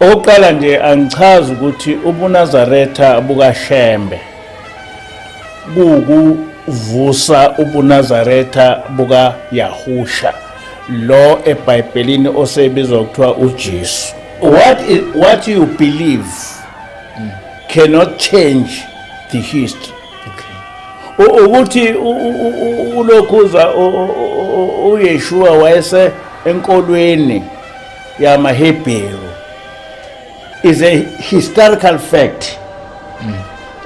Okokuqala nje angichazi ukuthi ubuNazaretha bukaShembe kuwukuvusa ubuNazaretha bukaYahusha lo eBhayibhelini osebizwa kuthiwa uJesu. What you believe cannot change the history. Ukuthi ulokhuza uYeshua wayese enkolweni yamaHebheru is a historical fact.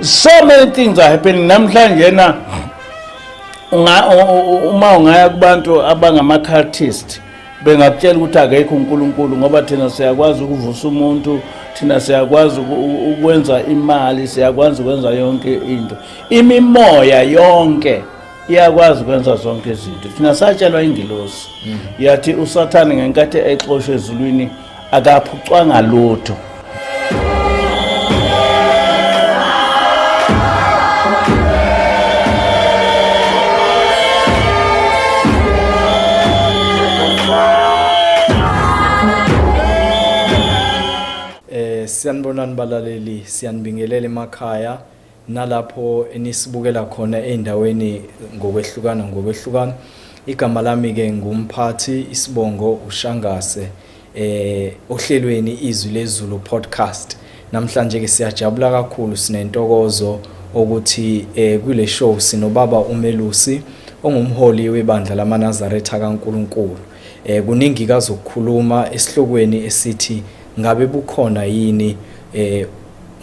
So many things are happening namhlanje na uma ungaya kubantu abangama-cultist bengakutshela ukuthi akekho uNkulunkulu ngoba thina siyakwazi ukuvusa umuntu, thina siyakwazi ukwenza imali, siyakwazi ukwenza yonke into, imimoya yonke iyakwazi ukwenza zonke izinto. Thina satshelwa ingilosi yathi uSathane ngenkathi exoshwe ezulwini akaphucwanga lutho. Siyanibonani balaleli, siyanibingelela emakhaya nalapho enisibukela khona ey'ndaweni ngokwehlukana ngokwehlukana. Igama lami-ke nguMphathi, isibongo uShangase, ohlelweni Izwi Lezulu Podcast. Namhlanje ke siyajabula kakhulu, sinentokozo ukuthi kule show sinobaba uMelusi ongumholi webandla lamaNazaretha kaNkulunkulu. Kuningi kazokukhuluma esihlokweni esithi ngabe bukhona yini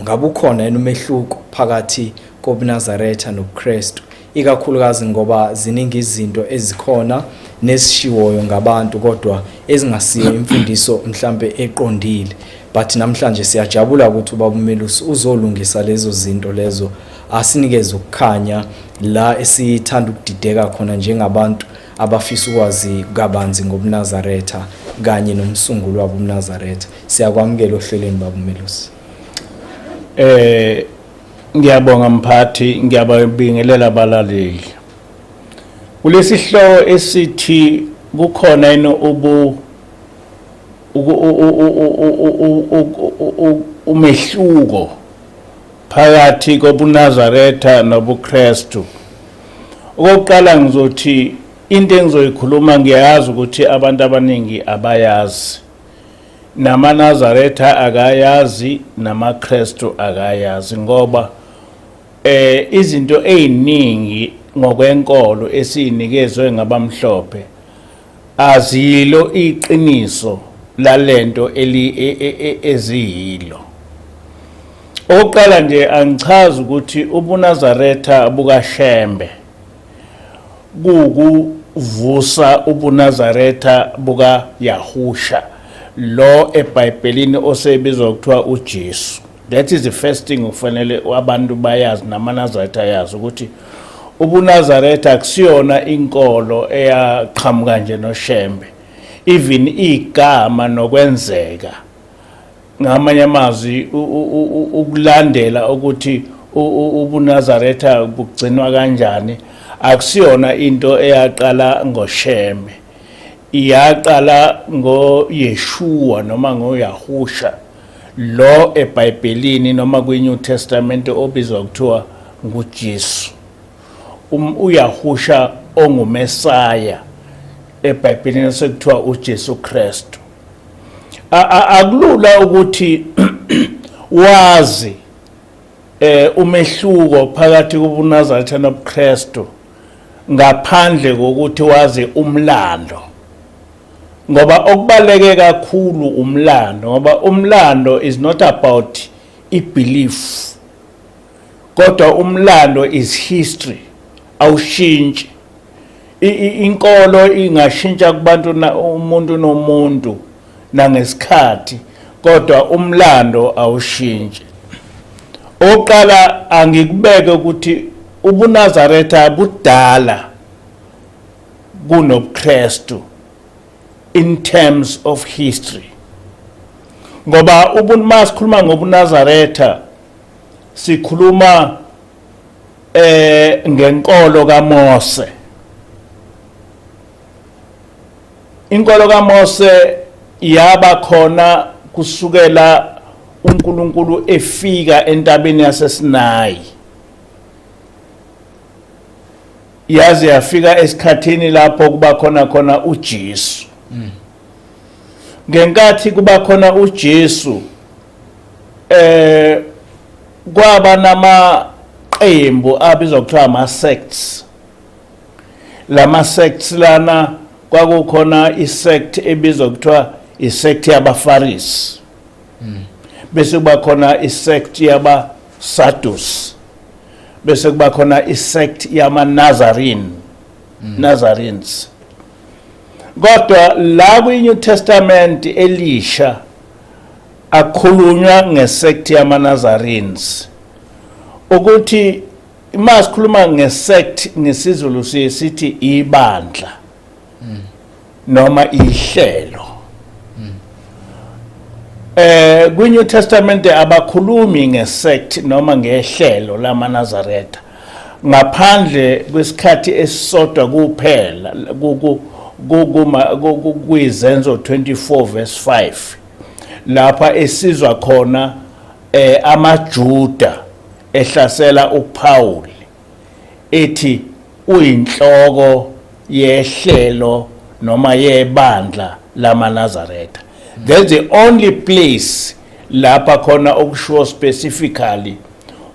ngabe ukhona yini umehluko phakathi kobuNazaretha nobuKristu, ikakhulukazi ngoba ziningi izinto ezikhona nezishiwoyo ngabantu kodwa ezingasiyo imfundiso mhlambe eqondile. But namhlanje siyajabula ukuthi ubaba uMelusi uzolungisa lezo zinto lezo, asinikeze ukukhanya la esithanda ukudideka khona njengabantu abafisa ukwazi kabanzi ngobuNazaretha kanye nomsunguli wabo ubuNazaretha. Siyakwamukela ohlelweni baba uMelusi. Ngiyabonga mphathi, ngiyababingelela abalaleli. Kulesi sihloko esithi kukhona yini ubu umehluko phakathi kobuNazaretha nobuKristu. Okokuqala ngizothi into engizoyikhuluma ngiyazi ukuthi abantu abaningi abayazi. NamaNazaretha akayazi, namaKristu akayazi, ngoba izinto eziningi ngokwenkolo esiyinikezwe ngabamhlophe azilo iqiniso lalento eziyilo. Okokuqala nje angichazi ukuthi ubuNazaretha bukaShembe kuwukuvusa ubuNazaretha bukaYahusha lo eBhayibhelini osebizwa kuthiwa uJesu. That is the first thing okufanele abantu bayazi namaNazaretha ayazi ukuthi ubuNazaretha akusiyona inkolo eyaqhamuka nje noShembe. Even igama nokwenzeka, ngamanye amazwi ukulandela ukuthi ubuNazaretha bugcinwa kanjani, akusiyona into eyaqala ngoShembe, iyaqala ngoYeshua noma ngoYahusha lo eBhayibhelini noma kwi-New Testament obizwa kuthiwa nguJesu. uYahusha onguMesaya eBhayibhelini sekuthiwa uJesu Kristu. Akulula ukuthi wazi umehluko phakathi kobuNazaretha nobuKristu ngaphandle kokuthi wazi umlando, ngoba okubaleke kakhulu umlando, ngoba umlando is not about i-belief, kodwa umlando is history, awushintshi. Inkolo ingashintsha kubantu umuntu nomuntu nangesikhathi, kodwa umlando awushintshi. Okokuqala angikubeke ukuthi ubuNazaretha budala kunobuKristu in terms of history, ngoba uma sikhuluma ngobuNazaretha sikhuluma ngenkolo kaMose. Inkolo kaMose yaba khona kusukela uNkulunkulu efika entabeni yaseSinayi yaze yafika esikhathini lapho kuba khona khona uJesu. Ngenkathi kuba khona uJesu, kwaba namaqembu abizwa kuthiwa ama sects. Lama sects lana, kwakukhona isect ebizwa kuthiwa isect yabaFarisi, bese kuba khona isect yaba Sadducees, bese kuba khona isect yama Nazarene, Nazarenes. Kodwa la kwi New Testament elisha akhulunywa ngesect yama Nazarenes. Ukuthi uma sikhuluma ngesect ngesiZulu siye sithi ibandla noma ihlelo. Kwi New Testament abakhulumi ngesect noma ngehlelo lamaNazaretha ngaphandle kwesikhathi esisodwa kuphela, kwizenzo 24 verse 5, lapha esizwa khona amaJuda ehlasela uPaul ethi uyinhloko yehlelo noma yebandla lamaNazaretha. That's the only place lapha khona okushiwo specifically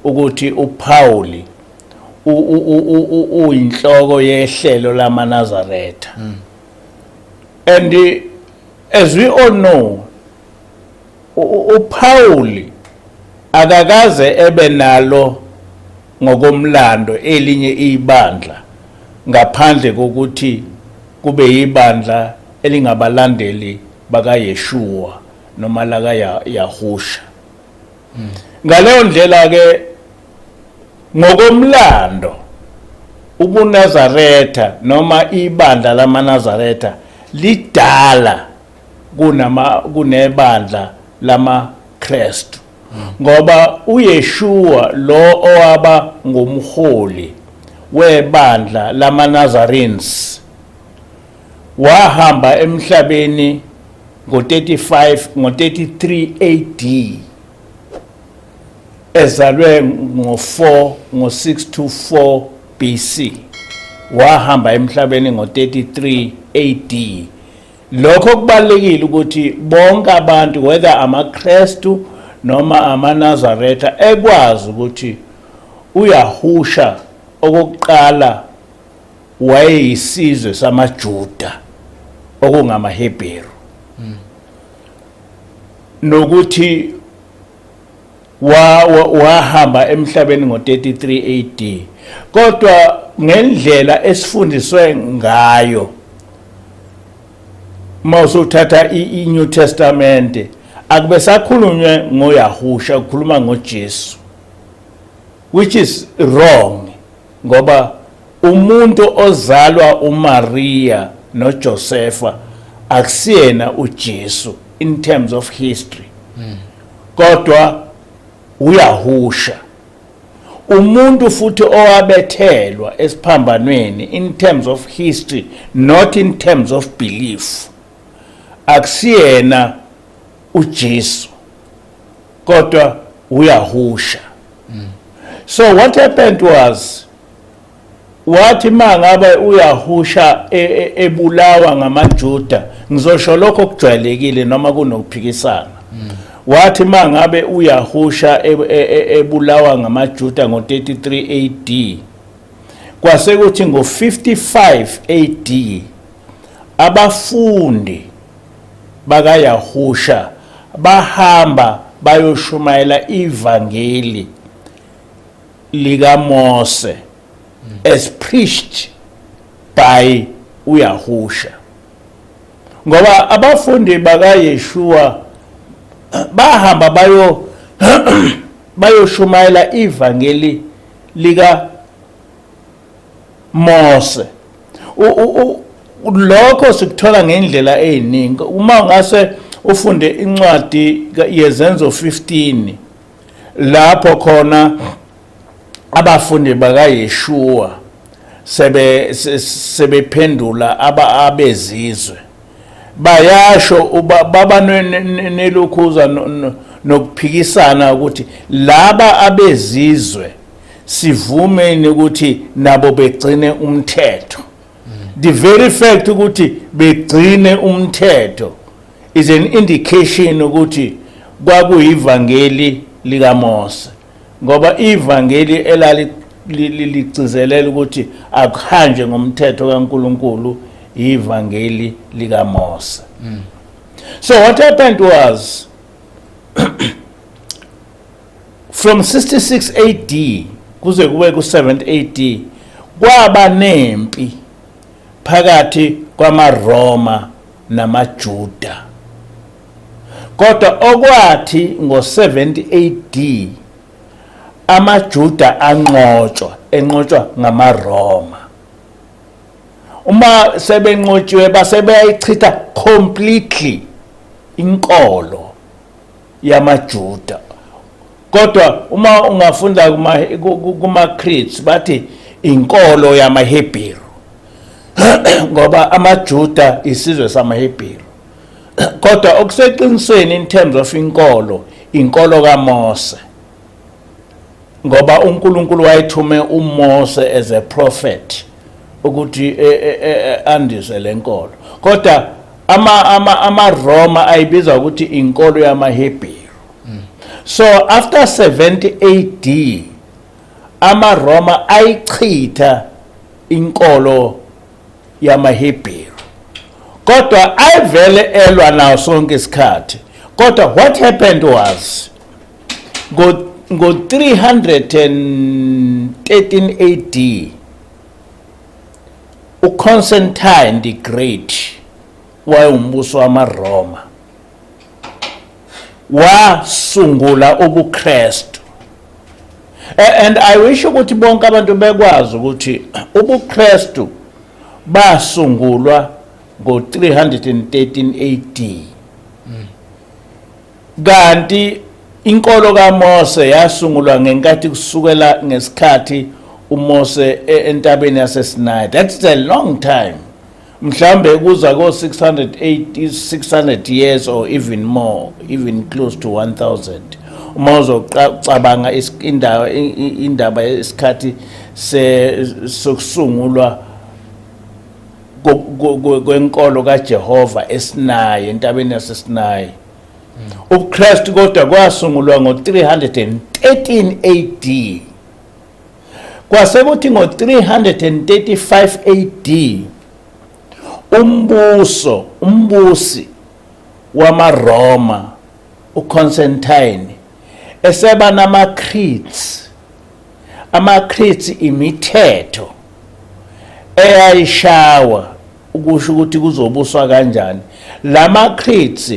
ukuthi uPaul uyinhloko yehlelo lamaNazaretha. And as we all know, uPaul akakaze ebe nalo ngokomlando elinye ibandla ngaphandle kokuthi kube yibandla elingabalandeli bakaYeshua noma laka Yahusha. Ngaleyo ndlela ke, ngokomlando, ubuNazaretha noma ibandla lamaNazaretha lidala kunebandla lamaKristu, ngoba uYeshua lo owaba ngumholi webandla lamaNazarenes wahamba emhlabeni ngo-35, ngo-33 AD, ezalwe ngo-4, ngo-624 BC, wahamba emhlabeni ngo-33 AD. Lokho kubalulekile ukuthi bonke abantu, whether amaKristu noma amaNazaretha, ekwazi ukuthi uYahusha okokuqala wayeyisizwe samaJuda okungamaHebheru, nokuthi wahamba emhlabeni ngo-33 AD. Kodwa ngendlela esifundiswe ngayo, uma usuthatha i-New Testament, akube sakhulunywe ngoYahusha, kukhuluma ngoJesu, which is wrong, ngoba umuntu ozalwa uMaria noJosepha akusiyena uJesu in terms of history, kodwa uYahusha. Umuntu futhi owabethelwa esiphambanweni in terms of history, not in terms of belief, akusiyena uJesu kodwa uYahusha. So what happened was, wathi mangabe uYahusha ebulawa ngamaJuda, ngizosho lokho okujwayelekile noma kunokuphikisana, wathi mangabe uYahusha ebulawa ngamaJuda ngo-33 AD, kwase kuthi ngo-55 AD abafundi bakaYahusha bahamba bayoshumayela ivangeli likaMose as preached by uYahusha, ngoba abafundi bakaYeshua bahamba bayoshumayela ivangeli lika Mose. Lokho sikuthola ngendlela eziningi uma ungase ufunde incwadi yeZenzo 15, lapho khona abafundi bakaYeshua sebephendula abezizwe. Bayasho uba baba nelokhuza nokuphikisana ukuthi laba abezizwe sivumeni ukuthi nabo begcine umthetho. The very fact ukuthi begcine umthetho is an indication ukuthi kwakuyivangeli likaMose, ngoba ivangeli elali ligcizelela ukuthi akuhanjwe ngomthetho kaNkuluNkulu ivangeli likaMose. So what happened was, from 66 AD kuze kube ku 70 AD, kwaba nempi phakathi kwamaRoma namaJuda. Kodwa okwathi ngo-70 AD amaJuda anqotshwa, enqotshwa ngamaRoma. Uma sebenqotshiwe, base beyayichitha completely inkolo yamaJuda. Kodwa uma ungafunda kuma-creeds, bathi inkolo yamaHebheru, ngoba amaJuda isizwe samaHebheru. Kodwa okuseqinisweni, in terms of inkolo, inkolo kaMose, ngoba uNkulunkulu wayethume uMose as a prophet ukuthi andise lenkolo. Kodwa ama amaRoma ayibiza ukuthi inkolo yamaHebheru. So after 70 AD amaRoma ayichitha inkolo yamaHebheru, kodwa ayivele elwa nawo sonke isikhathi. Kodwa what happened was, ngo 313 AD uConstantine the Great, wayewumbuso wamaRoma, wasungula ubuKristu. And I wish ukuthi bonke abantu bekwazi ukuthi ubuKristu basungulwa ngo-313 AD, kanti inkolo kaMose yasungulwa ngenkathi kusukela ngesikhathi uMose entabeni yaseSinai. That's a long time, mhlambe kuza ko 680, 600 years or even more, even close to 1000, uma uzocabanga indawo indaba yesikhathi sokusungulwa kwenkolo kaJehova eSinai, entabeni yaseSinai. UbuKristu kodwa kwasungulwa ngo-313 AD. Kwase kuthi ngo-335 AD umbusi wamaRoma uConstantine eseba nama-creeds. Ama-creeds imithetho eyayishawa ukusho ukuthi kuzobuswa kanjani. Lama creeds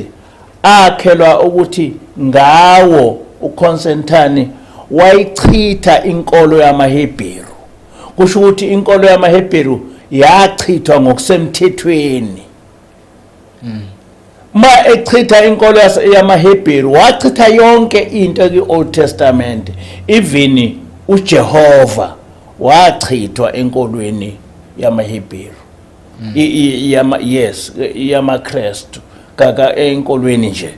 akhelwa ukuthi ngawo uConstantine wayichitha inkolo yamaHebheru. Kusho ukuthi inkolo yamaHebheru yachithwa ngokusemthethweni. Ma echitha inkolo yamaHebheru, wachitha yonke into ki-Old Testament, even uJehova wachithwa enkolweni yamaHebheru. Yes, yamaKristu kaka enkolweni nje,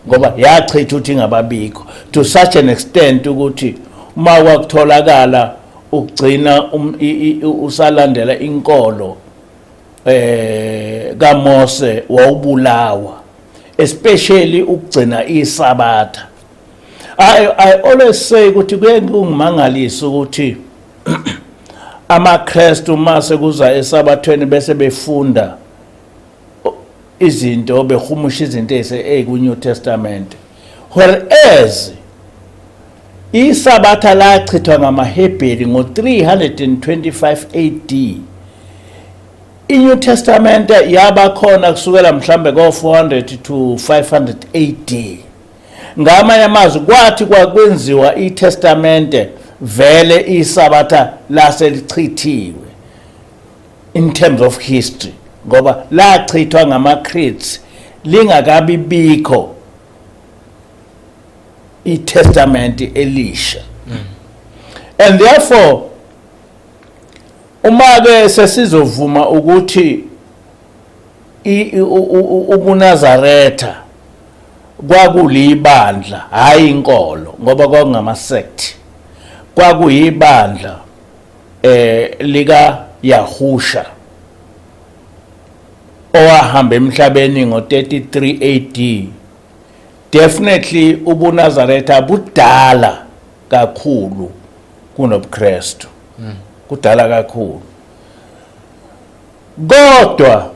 ngoba yachitha ukuthi ingababikho to such an extent ukuthi uma kwakutholakala ukugcina usalandela inkolo kaMose, wawubulawa, especially ukugcina iSabatha. I always say ukuthi kuye kungimangalisa ukuthi amaKristu mase kuza esabathweni bese befunda izinto, behumusha izinto eziku New Testament, whereas iSabatha lachithwa ngamaHebheri ngo-325 AD. I-New Testament yaba khona kusukela mhlambe ko-400 to 500 AD. Ngamanye amazwi, kwathi kwakwenziwa iTestamente, vele iSabatha laselichithiwe in terms of history, ngoba lachithwa ngama-creeds lingakabi bikho iTestament elisha. And therefore, uma ke sesizovuma ukuthi ubuNazaretha kwakulibandla, hayi inkolo, ngoba kwakungama sect. Kwakuyibandla lika Yahusha owahamba emhlabeni ngo-33 AD. Definitely ubuNazaretha budala kakhulu kunobuKristu, kudala kakhulu, kodwa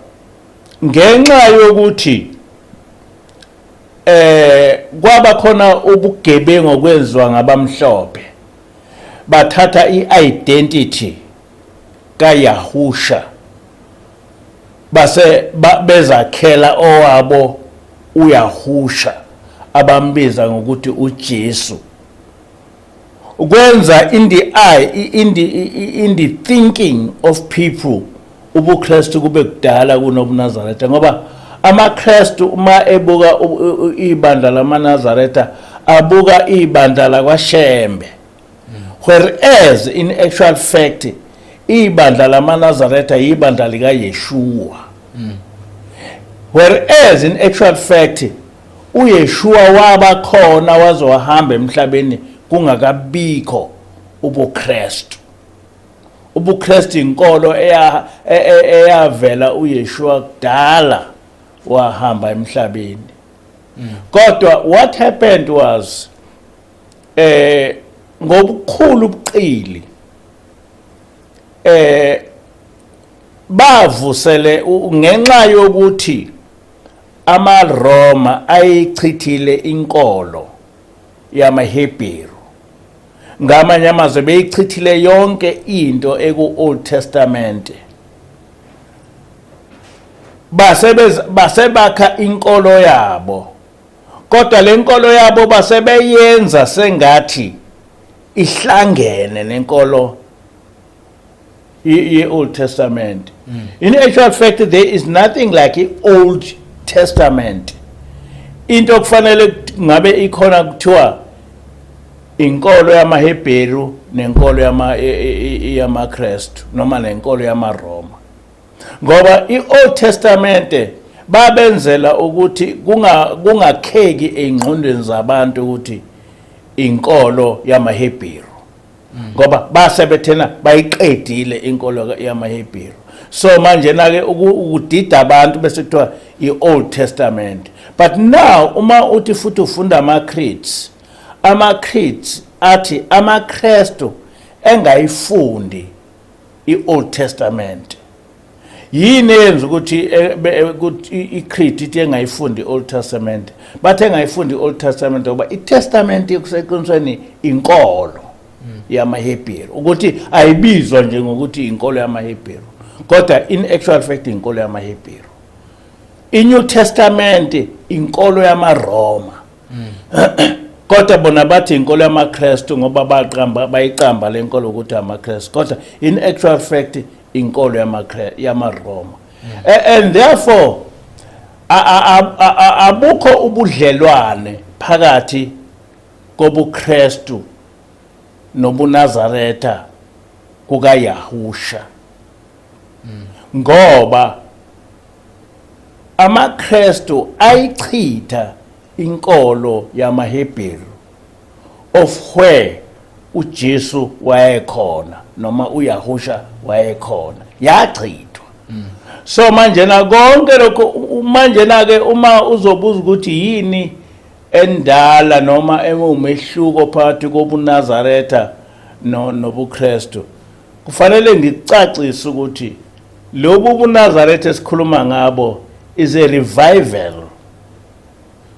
ngenxa yokuthi kwaba khona ubugebengu okwenziwa ngabamhlophe, bathatha i-identity kaYahusha base bezakhela owabo uYahusha abambiza ngokuthi uJesu, kwenza in the eye in the thinking of people ubuKristu kube kudala kunobuNazaretha, ngoba amaKristu uma ebuka ibandla lamaNazaretha abuka ibandla lakwaShembe, whereas in actual fact ibandla lamaNazaretha ibandla likaYeshua, whereas in actual fact uYeshua waba khona waze wahamba emhlabeni kungakabikho ubuKristu. UbuKristu inkolo eyavela uYeshua kudala wahamba emhlabeni. Kodwa what happened was ngobukhulu ubuqili bavusele ngenxa yokuthi amaRoma ayichithile inkolo yamaHebheru. Ngamanye amazwi, beyichithile yonke into eku-Old Testament, basebakha inkolo yabo, kodwa le nkolo yabo basebeyenza sengathi ihlangene nenkolo ye-Old Testament. In actual fact, there is nothing like i-Old Testament. Into kufanele ngabe ikhona kuthiwa inkolo yamaHebheru nenkolo yamaKristu noma nenkolo yamaRoma, ngoba i-Old Testament babenzela ukuthi kungakheki ey'ngqondweni zabantu ukuthi inkolo yamaHebheru, ngoba base bethena bayiqedile inkolo yamaHebheru. So manje na ke ukudida abantu bese kuthiwa i-Old Testament. But now uma uthi futhi ufunda ama-creeds, ama-creeds athi amaKristu engayifundi i-Old Testament. Yini eyenza ukuthi ukuthi i-creed ithi engayifundi i-Old Testament? Bathe engayifundi i-Old Testament ngoba i-Testament kuseqinisweni inkolo yamaHebheru, ukuthi ayibizwa nje ngokuthi inkolo yamaHebheru, kodwa in actual fact inkolo yamaHebheru. I-New Testament inkolo yamaRoma, kodwa bona bathi inkolo yamaKristu ngoba baqamba bayiqamba le nkolo ukuthi amaKristu, kodwa in actual fact inkolo yamaRoma. And therefore abukho ubudlelwane phakathi kobuKristu nobuNazaretha kukaYahusha, ngoba amaKristu ayichitha inkolo yamaHebheru of where uJesu wayekhona noma uYahusha wayekhona, yachithwa. So manje na konke lokho manje na ke uma uzobuza ukuthi yini endala noma ewumehluko phakathi kobuNazaretha no nobuKristu, kufanele ngicacise ukuthi lobu buNazaretha esikhuluma ngabo is a revival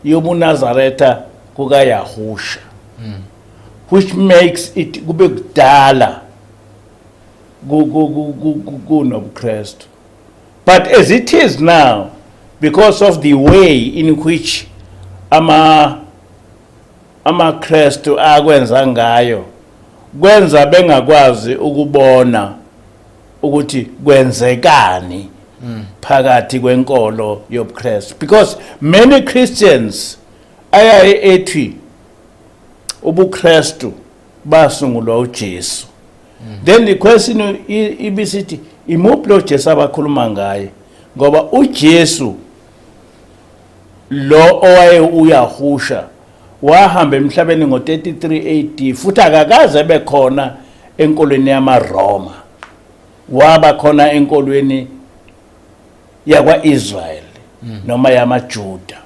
yobuNazaretha kukaYahusha, which makes it kube kudala kunobuKristu. But as it is now, because of the way in which amaKristu akwenza ngayo, kwenza bengakwazi ukubona ukuthi kwenzekani phakathi kwenkolo yobuKristu, because many Christians ayaye ethi ubuKristu basungulwa uJesu. Then the question ibisithi, imuphi lo Jesu abakhuluma ngaye? Ngoba uJesu lo owaye uYahusha wahamba emhlabeni ngo-33 AD, futhi akakaze ebe khona enkolweni yamaRoma, waba khona enkolweni yakwa-Israel noma yamaJuda.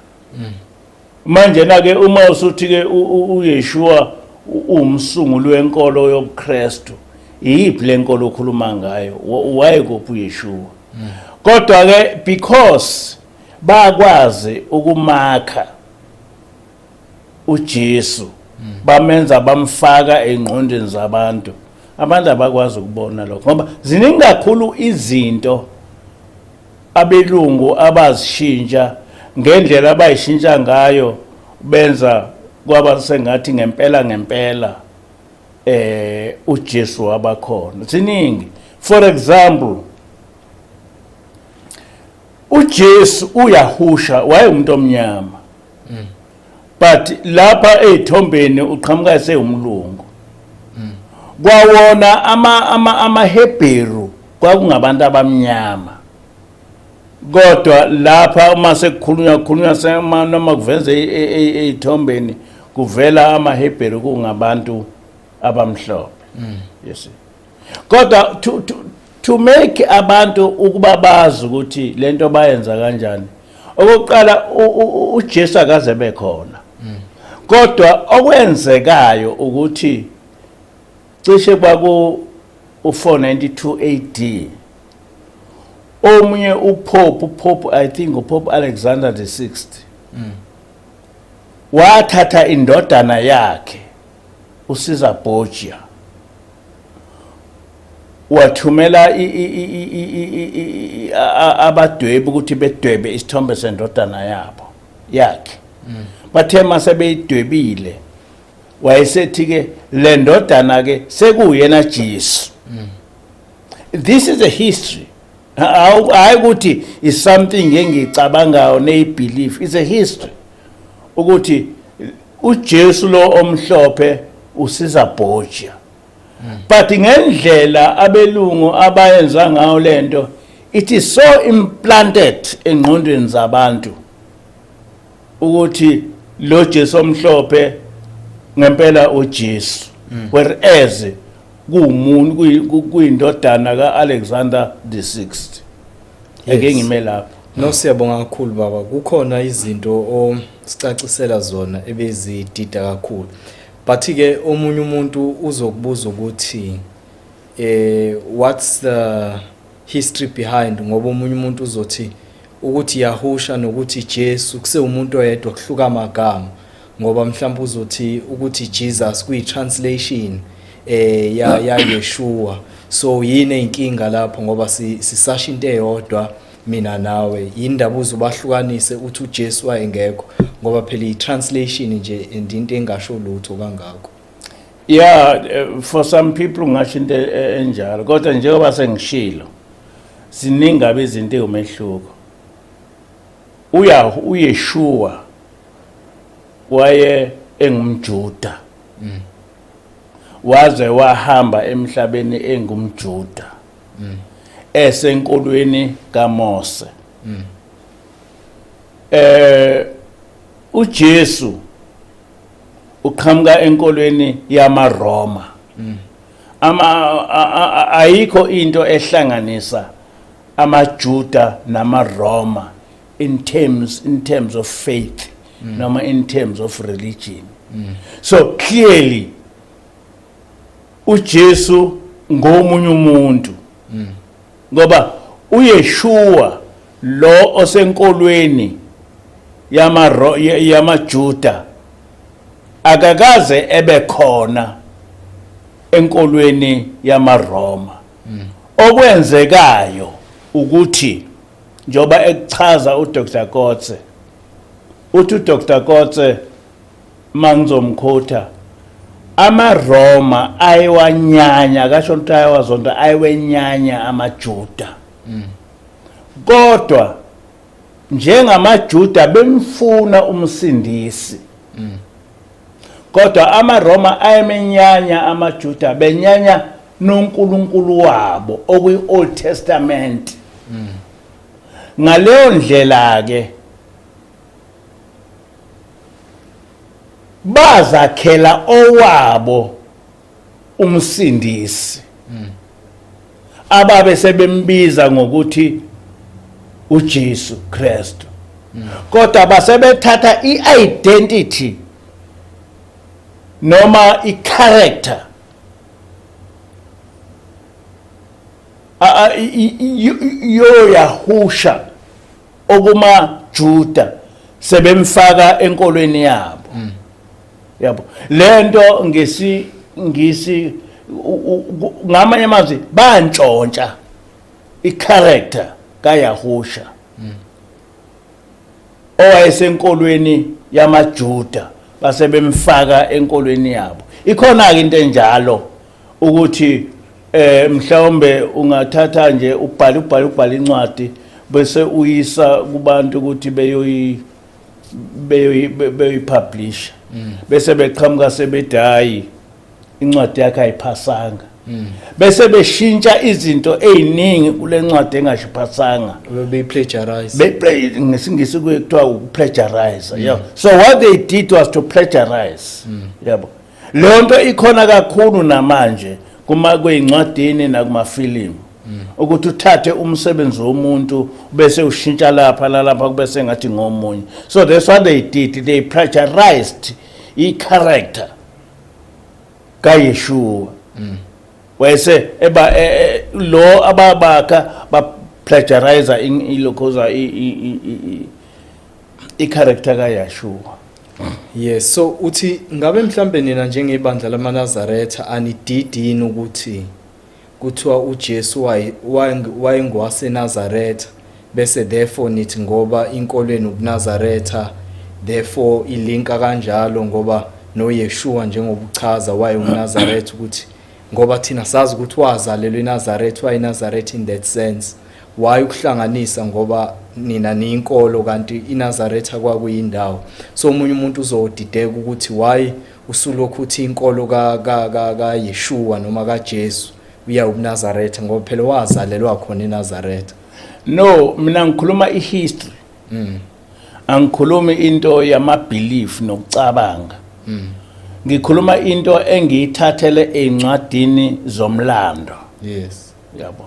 Manje na ke uma usuthi ke uYeshua uwumsunguli wenkolo yobuKristu, iyiphi lenkolo okhuluma ngayo? Wayekuphi uYeshua? Kodwa ke because bakwazi ukumakha uJesu, bamenza bamfaka engqondweni zabantu, abantu abakwazi ukubona lokho ngoba ziningi kakhulu izinto abelungu abazishintsha ngendlela abayishintsha ngayo, benza kwaba sengathi ngempela ngempela uJesu wabakhona. Ziningi. For example, uJesu uYahusha wayewumuntu omnyama, but lapha ezithombeni uqhamuka esewumlungu. Kwawona amaHebheru kwakungabantu abamnyama, kodwa lapha uma sekukhulunywa kukhulunywa noma kuveze ezithombeni kuvela amaHebheru kungabantu abamhlophe, you see. Kodwa to make abantu ukuba bazi ukuthi lento bayenza kanjani, okokuqala uJesu akaze bekhona, kodwa okwenzekayo ukuthi cishe kwaku u492 AD omunye uPope, I think uPope Alexander the 6th, wathatha indodana yakhe uCaesar Borgia, wathumela abadwebi ukuthi bedwebe isithombe sendodana yabo yakhe. Bathe mase beyidwebile, wayesethi ke le ndodana ke sekuyena Jesu. This is a history, hayi ukuthi is something engicabangayo neyibelief, it's a history ukuthi uJesu lo omhlophe uCaesar Borgia. But ngendlela abelungu abayenza ngayo lento, it is so implanted engqondweni zabantu ukuthi lo Jesu omhlophe ngempela uJesu, whereas kuwumuntu kuyindodana kaAlexander the 6th. Ake ngime lapho. No, siyabonga kakhulu baba. Kukhona izinto osicacisela zona ebezidida kakhulu. But ke omunye umuntu uzokubuza ukuthi what's the history behind, ngoba omunye umuntu uzothi ukuthi Yahusha nokuthi Jesu kusewumuntu oyedwa, kuhluka amagama, ngoba mhlawumbe uzothi ukuthi Jesus kuyi translation ya Yeshua, so yini inkinga lapho? Ngoba sisasho into eyodwa mina nawe, yindaba uzobahlukanise uthi uJesu wayengekho? Ngoba phela i-translation nje and into engasho lutho kangako. Yeah, for some people ngasho into enjalo, kodwa njengoba sengishilo, ziningi kabi izinto ewumehluko. Uya uYeshua waye engumJuda, waze wahamba emhlabeni engumJuda esenkolweni kaMose. uJesu uqhamuka enkolweni yamaRoma. Ama ayikho into ehlanganisa amaJuda namaRoma in terms of faith noma in terms of religion. So clearly uJesu ngomunye umuntu, ngoba uYeshua lo osenkolweni yamaJuda akakaze ebe khona enkolweni yamaRoma. Okwenzekayo ukuthi njoba ekuchaza uDr Kotze, uthi uDr Kotze, mangizomkhotha, amaRoma ayewanyanya, kasho ukuthi ayewazonda, ayewenyanya amaJuda, kodwa njengamaJuda bemfuna umsindisi, kodwa amaRoma ayemenyanya amaJuda, benyanya noNkulunkulu wabo okuyi Old Testament. Ngaleyo ndlela ke bazakhela owabo umsindisi ababe sebembiza ngokuthi uJesu Kristu, kodwa basebethatha i-identity noma i-character yoYahusha okumaJuda, sebemfaka enkolweni yabo. Yabo, lento ngesi ngisi ngamanye amazwi bantshontsha i-character kaYahusha owayesenkolweni yamaJuda, base bemfaka enkolweni yabo. Ikhona ke into enjalo ukuthi mhlawumbe ungathatha nje ubhale ubhale ubhale incwadi bese uyisa kubantu ukuthi beyoyi-publish, bese beqhamuka sebethi hayi, incwadi yakhe ayiphasanga, bese beshintsha izinto eziningi kule ncwadi engashiphasanga. Beyi-plagiarize. NgesiNgisi kuthiwa uku-plagiarize, yeah. So what they did was to plagiarize, yabo. Leyo nto ikhona kakhulu namanje kuma kweyincwadini nakumafilimu, ukuthi uthathe umsebenzi womuntu bese ushintsha lapha nalapha kube sengathi ngomunye. So that's what they did, they plagiarized i-character kaYeshua, wayese eba lo ababakha ba plagiarize ilokhoza i-character kaYeshua. Yes, so uthi ngabe mhlambe nina njengebandla lamaNazaretha anididi yini ukuthi kuthiwa uJesu wayengowaseNazaretha, bese therefore nithi ngoba inkolo yenu ubuNazaretha, therefore ilinka kanjalo, ngoba noYeshua njengoba uchaza wayengumNazaretha, ukuthi ngoba thina sazi ukuthi wazalelwa eNazaretha, wayeNazaretha in that sense, why ukuhlanganisa ngoba nina niyinkolo kanti iNazaretha kwakuyindawo? So omunye umuntu uzodideka ukuthi why usulokhu uthi inkolo ka ka ka kaYeshua noma kaJesu uya ubuNazaretha, ngoba phela wazalelwa khona eNazaretha. No, mina ngikhuluma i-history, angikhulumi into yama-belief nokucabanga. Ngikhuluma into engiyithathele ey'ncwadini zomlando. Yabo,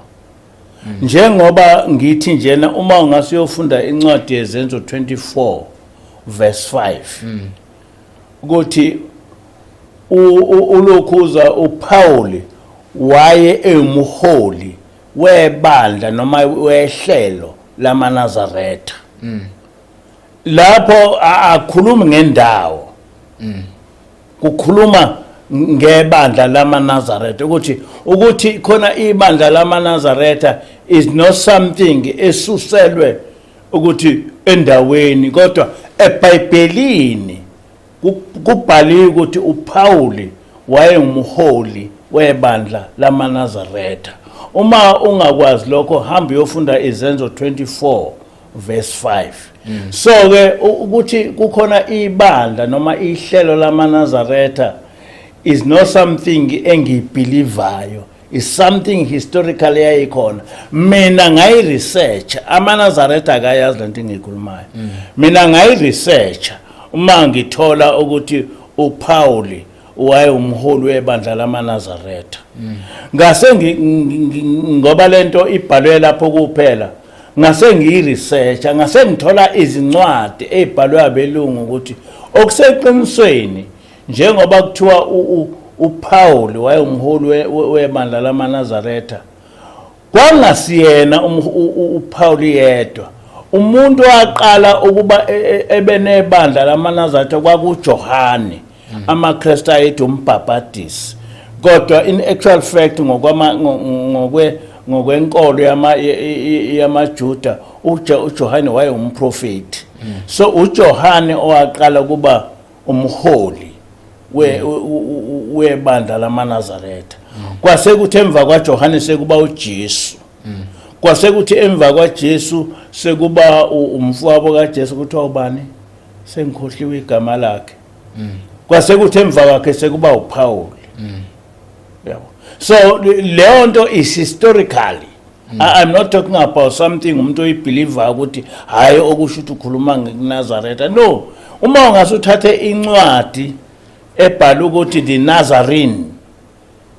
njengoba ngithi njena, uma ungase uyofunda incwadi yeZenzo 24 verse 5 ukuthi ulokhuza uPaul waye ewumholi webandla noma wehlelo lamaNazaretha, lapho akhulumi ngendawo, kukhuluma ngebandla lamaNazaretha, ukuthi khona ibandla lamaNazaretha is not something esuselwe ukuthi endaweni, kodwa eBhayibhelini kubhaliwe ukuthi uPauli wayengumholi webandla lamaNazaretha. Uma ungakwazi lokho, hamba uyofunda Izenzo 24 verse 5. So ke ukuthi kukhona ibandla noma ihlelo lamaNazaretha is not something engiyi-believayo, is something historical yayikhona. Mina ngayi-research, amaNazaretha akayazi lento engiyikhulumayo. Mina ngayi-research uma ngithola ukuthi uPauli wayewumholi webandla lamaNazaretha, ngase ngoba lento ibhalwe lapho kuphela, ngase ngiyi-researcha, ngase ngithola izincwadi ey'bhalwe abelungu ukuthi okuseqinisweni njengoba kuthiwa uPaul wayewumholi webandla lamaNazaretha, kwangasiyena uPaul yedwa. Umuntu owaqala ukuba ebe nebandla lamaNazaretha kwakuJohane, amaKristu ayethi umbhabhadisi, kodwa in actual fact ngokwama ngokwe ngokwenkolo yamaJuda uJohane wayewumprofeti. So uJohane owaqala kuba umholi webandla lamaNazaretha, kwase kuthi emva kwaJohane sekuba uJesu, kwase kuthi emva kwaJesu sekuba umfowabo kaJesu, kuthiwa ubani, sengikhohliwe igama lakhe, kwase kuthi emva kwakhe sekuba uPaul, yabo. So leyo nto is historically. I'm not talking about something umuntu oyibeliever ukuthi hayi, okusho ukuthi ukhuluma ngeNazaretha. No, uma ungase uthathe incwadi ebhala ukuthi the Nazarene,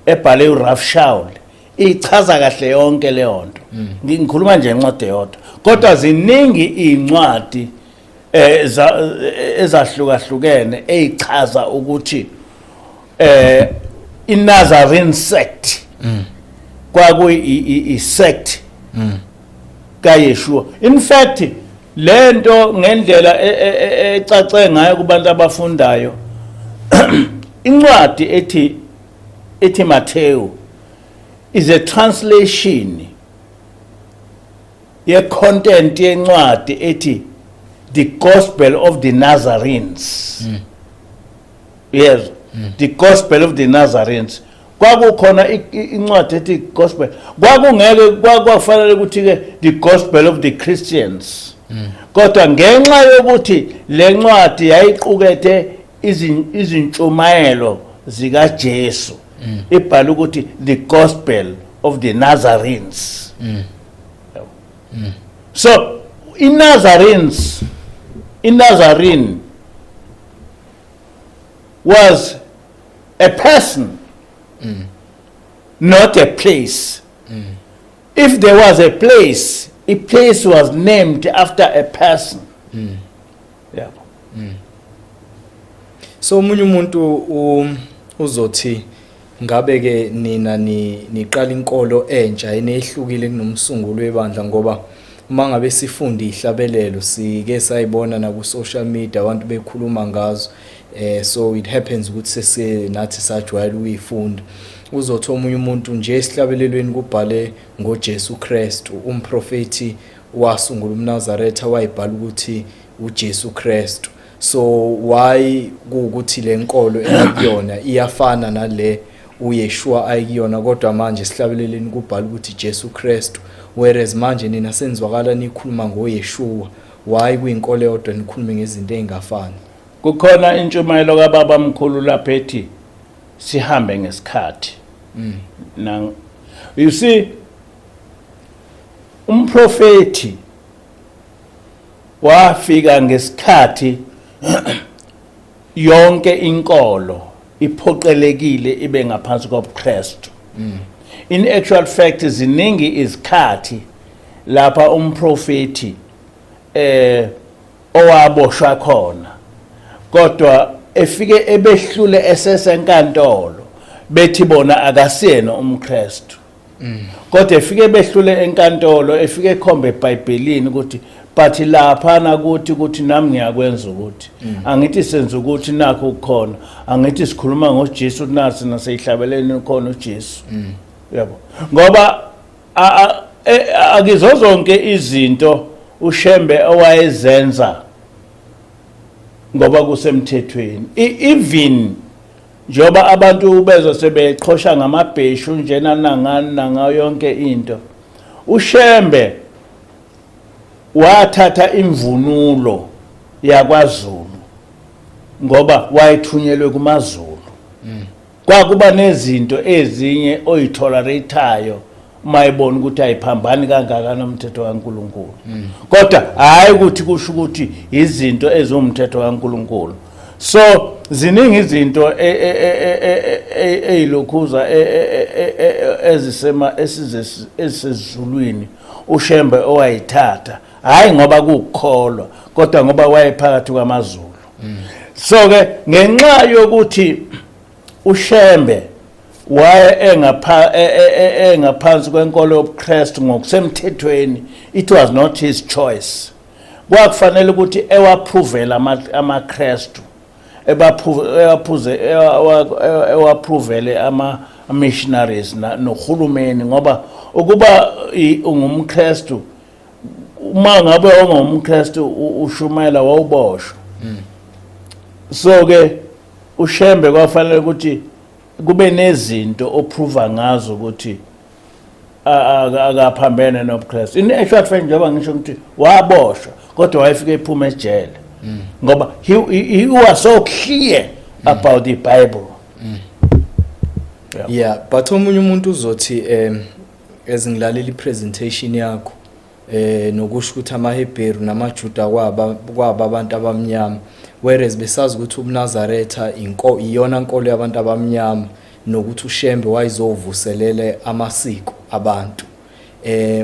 ebhale uRav Shaul, ichaza kahle yonke leyo nto. Ngikhuluma nje incwadi eyodwa, kodwa ziningi incwadi ezahlukahlukene ezichaza ukuthi iNazarene sect kwakuyi sect kaYeshua. In fact, lento ngendlela ecace ngayo kubantu abafundayo, incwadi ethi Matthew is a translation ye content yencwadi ethi The Gospel of the Nazarenes. Yes, The Gospel of the Nazarenes. Kwakukhona incwadi ethi Gospel, kwakungeke kwakufanele ukuthi ke The Gospel of the Christians, kodwa ngenxa yokuthi le ncwadi yayiqukethe izintshumayelo zikaJesu, ibhala ukuthi The Gospel of the Nazarenes. So iNazarenes, iNazarene was a person, not a place. If there was a place, a place was named after a person, yeah. So omunye umuntu uzothi ngabe ke nina ni niqala inkolo entsha enehlukile kunomsunguli webandla, ngoba uma ngabe sifunda ihlabelelo, sike sayibona na ku social media abantu bekhuluma ngazo, so it happens ukuthi sese nathi sajwayela ukuyifunda. Uzothi omunye umuntu nje esihlabelelweni kubhale ngoJesu Kristu, umprofeti wasungula umNazaretha wayibhala ukuthi uJesu Kristu, so why kuukuthi le nkolo ekuyona iyafana nale uYeshua ayikuyona, kodwa manje esihlabeleleni kubhala ukuthi Jesu Kristu, whereas manje nina senzwakala nikhuluma ngoYeshua? Why kuyinkolo eyodwa nikhulume ngezinto ezingafani? Kukhona intshumayelo kababa mkhulu lapha ethi sihambe ngesikhathi. Na you see, umprofeti wafika ngesikhathi yonke inkolo iphoqelekile ibe ngaphansi kobuKristu. In actual fact, ziningi izikhathi lapha umprofeti owaboshwa khona, kodwa efike ebehlule esesenkantolo, bethi bona akasiyena umKristu, kodwa efike behlule enkantolo, efike ekhombe eBhayibhelini ukuthi but lapha nakuthi ukuthi nami ngiyakwenza ukuthi angithi senza ukuthi nakho kukhona, angithi sikhuluma ngoJesu, nathi naseyihlabeleni khona uJesu, yabo, ngoba akizo zonke izinto uShembe owayezenza ngoba kusemthethweni. Even njengoba abantu bezwa sebeqhosha ngamabheshu njena nangani nangayo yonke into, uShembe wathatha imvunulo yakwaZulu ngoba wayethunyelwe kumaZulu. Kwakuba nezinto ezinye oyitolerate-ayo uma ebona ukuthi ayiphambani kangaka nomthetho kaNkuluNkulu, kodwa hayi ukuthi kusho ukuthi izinto eziwumthetho kaNkuluNkulu. So ziningi izinto eyilokhuza ezisema ezisezulwini uShembe owayithatha, hayi ngoba kukholwa, kodwa ngoba wayephakathi kwamaZulu. So ke ngenxa yokuthi uShembe waye engaphansi kwenkolo yobuKristu ngokusemthethweni, it was not his choice. Kwakufanele ukuthi ewaprovele amaKristu, ewaphuze, ewaprovele ama missionaries nohulumeni, ngoba ukuba ungumKristu, uma ngabe ungumKristu ushumayela, wawuboshwa. So ke uShembe kwafanele ukuthi kube nezinto oprova ngazo ukuthi akaphambene nobuKristu. In actual fact, njengoba ngisho ukuthi waboshwa, kodwa wayefike ephuma ejele ngoba he was so clear about the Bible. Yeah, but omunye umuntu uzothi Ezingilalela ipresentation yakho nokusho ukuthi amaHebheru namaJuda kwaba abantu abamnyama, whereas besazi ukuthi ubuNazaretha inko iyona nkolo yabantu abamnyama, nokuthi uShembe wayezovuselele amasiko abantu.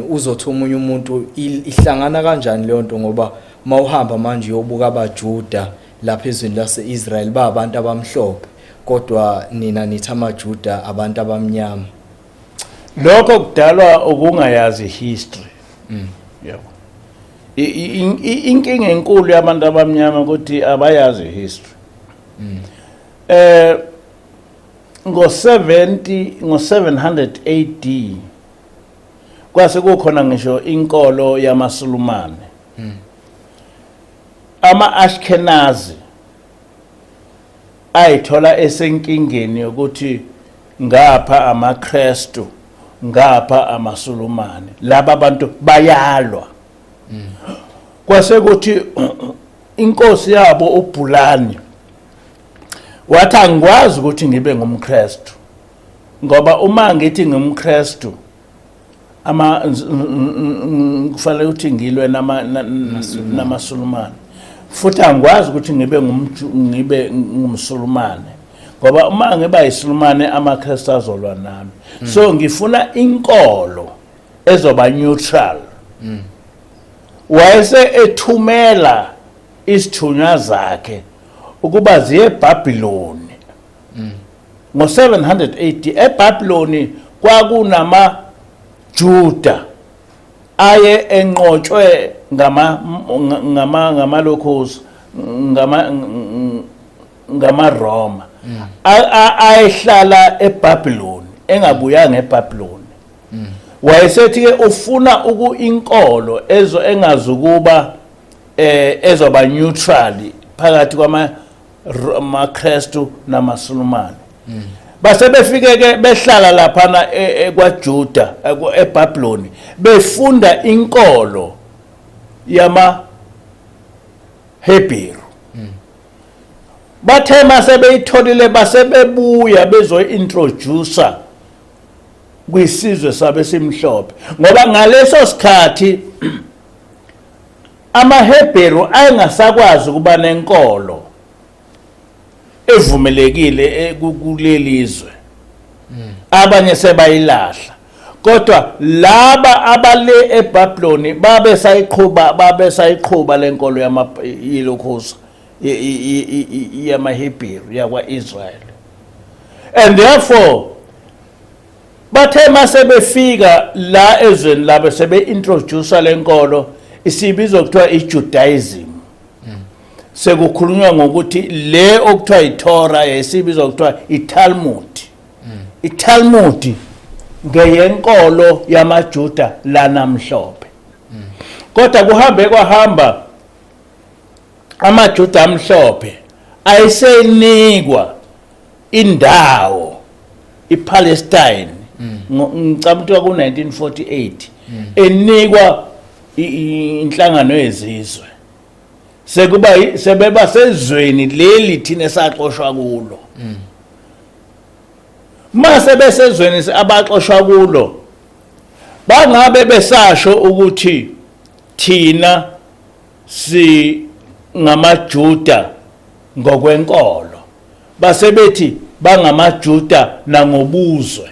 Uzothi omunye umuntu, ihlangana kanjani leyo nto? Ngoba mawuhamba manje uyobuka abaJuda lapha ezweni lase-Israel, ba abantu abamhlophe, kodwa nina nithi amaJuda abantu abamnyama. Lokho kudalwa ukungayazi history. Yebo, inkinga enkulu yabantu abamnyama ukuthi abayazi history. Ngo-70, ngo-700 AD kwase kukhona ngisho inkolo yamaSulumane. Ama-Ashkenazi ayithola esenkingeni yokuthi ngapha amaKristu, ngapha amaSulumane, laba bantu bayalwa. Kwase kuthi inkosi yabo uBhulani wathi, "Angikwazi ukuthi ngibe ngumKristu, ngoba uma ngithi ngumKristu ama kufanele ukuthi ngilwe namaSulumane, futhi angikwazi ukuthi ngibe ngumSulumane, ngoba uma ngiba yiSulumane amaKristu azolwa nami. So ngifuna inkolo ezoba neutral." Wayese ethumela isithunywa zakhe ukuba ziye eBhabhiloni ngo-700 AD. EBhabhiloni kwakunama Juda aye enqotshwe ngamalokhuzi, ngamaRoma, ayehlala eBhabhiloni, engabuyanga eBhabhiloni. Wayesethi ke ufuna uku inkolo ezo engazukuba ezoba neutral phakathi kwama amaKristu namaSulumane. Base befike ke behlala laphana kwaJuda eBhabhiloni, befunda inkolo yama Hebrew. Bathe mase beyitholile, base bebuya bezointroduce kwisizwe sabe simhlophe, ngoba ngaleso sikhathi amaHebheru ayengasakwazi ukuba nenkolo evumelekile kulelizwe, abanye sebayilahla, kodwa laba abale eBhabhiloni babe sayiqhuba lenkolo yama yilokhuza yamaHebheru yakwaIsrael. And therefore bathe mase befika la ezweni labo, sebe-introduce lenkolo isibizwa kuthiwa iJudaism. Sekukhulunywa ngokuthi le okuthiwa iTorah yayisibizwa kuthiwa iTalmud. ITalmud ngeyenkolo yamaJuda lanamhlophe, kodwa kuhambe kwahamba amaJuda amhlophe ayisenikwa indawo iPalestine. Ngicabanga ukuthi ku-1948 enikwa inhlangano yezizwe, sekuba sebeba sezweni leli thina esaxoshwa kulo. Mase besezweni abaxoshwa kulo, bangabe besasho ukuthi thina singamaJuda ngokwenkolo, basebethi bangamaJuda nangobuzwe.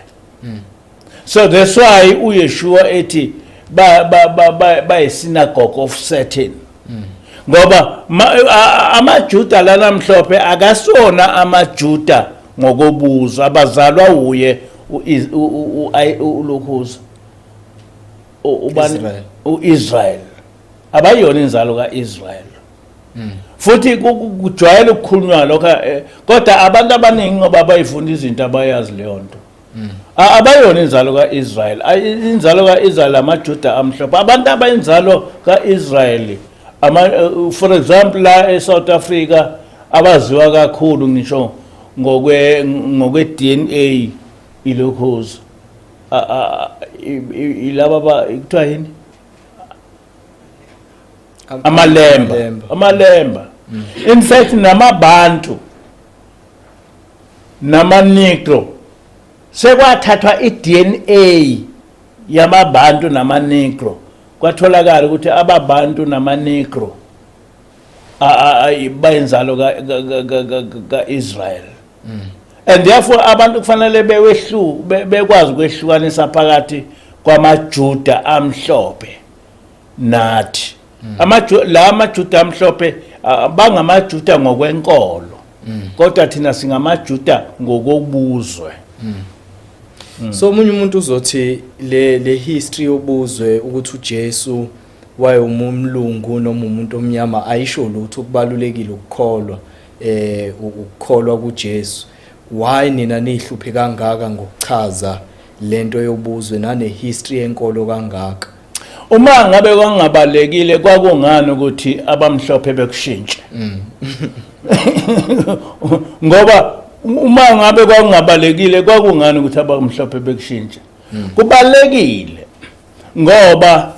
So that's why uYeshua ethi ba ba ba ba bayi-synagogue of Satan, ngoba amaJuda lanamhlophe akasona amaJuda ngokobuzwe, abazalwa uye ulokhuza ubani? Israel. uIsrael, abayona inzalo kaIsrael. Futhi kujwayele ukukhulunywa lokho, kodwa abantu abaningi, ngoba bayifunda izinto, abayazi leyo nto. Abayona inzalo kaIsrael. Inzalo kaIsrael amaJuda amhlophe. Abantu abayinzalo kaIsrael, for example la eSouth Africa, abaziwa kakhulu ngisho ngokwe DNA ilokhuza ilaba kuthiwa yini? Amalemba. Amalemba. In fact namabantu namaNegro sekwathathwa iDNA. yamaBantu namaNegro, kwatholakala ukuthi abaBantu namaNegro bayinzalo ka-Israel and therefore abantu kufanele bekwazi ukwehlukanisa phakathi kwamaJuda amhlophe nathi. La amaJuda amhlophe bangamaJuda ngokwenkolo, kodwa thina singamaJuda ngokobuzwe. So omunye umuntu uzothi le history yobuzwe, ukuthi uJesu wayewumlungu noma umuntu omnyama, ayisho lutho, kubalulekile ukukholwa, ukukholwa kuJesu. Why nina nihluphe kangaka ngokuchaza lento yobuzwe nane history yenkolo kangaka? Uma ngabe kwangabalekile, kwakungani ukuthi abamhlophe bekushintshe? Ngoba uma ngabe kwakungabalekile, kwakungani ukuthi abamhlophe bekushintshe? Kubalekile ngoba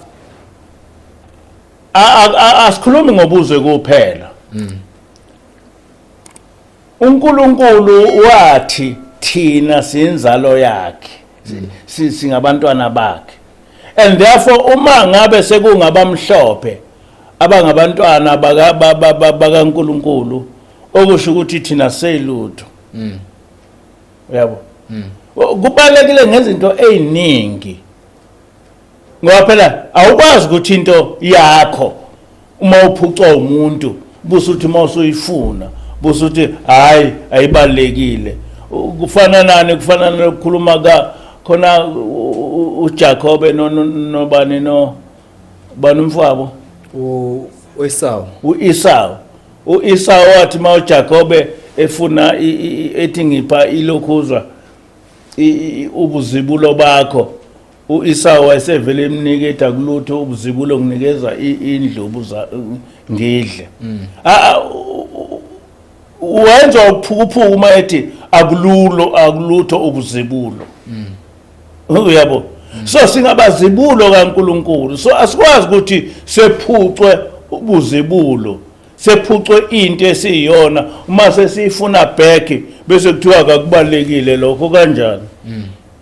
asikhulumi ngobuzwe kuphela. UNkulunkulu wathi thina siyinzalo yakhe, singabantwana bakhe, and therefore uma ngabe sekungabamhlophe abangabantwana bakaNkulunkulu, okusho ukuthi thina seyilutho, uyabo. Kubalekile ngezinto eziningi, ngoba phela awukwazi ukuthi into yakho uma uphucwa umuntu busuthi uma usuyifuna busuthi hayi, ayibalekile. Kufana nani? Kufana nokukhuluma ka khona uJacobe nobani, no bani umfowabo? UEsau. uEsau. UEsau wathi uma uJacobe efuna ethi ngipha ilokhuzwa ubuzibulo bakho, uEsau wayesevele emnika, ethi akulutho ubuzibulo, nginikeza indlu ubuza ngidle. Wenza uphukuphuku uma ethi akululo, akulutho ubuzibulo, uyabo. So singabazibulo kaNkuluNkulu, so asikwazi ukuthi sephucwe ubuzibulo, sephucwe into esiyiyona, uma sesiyifuna back bese kuthiwa kakubalekile lokho. Kanjani?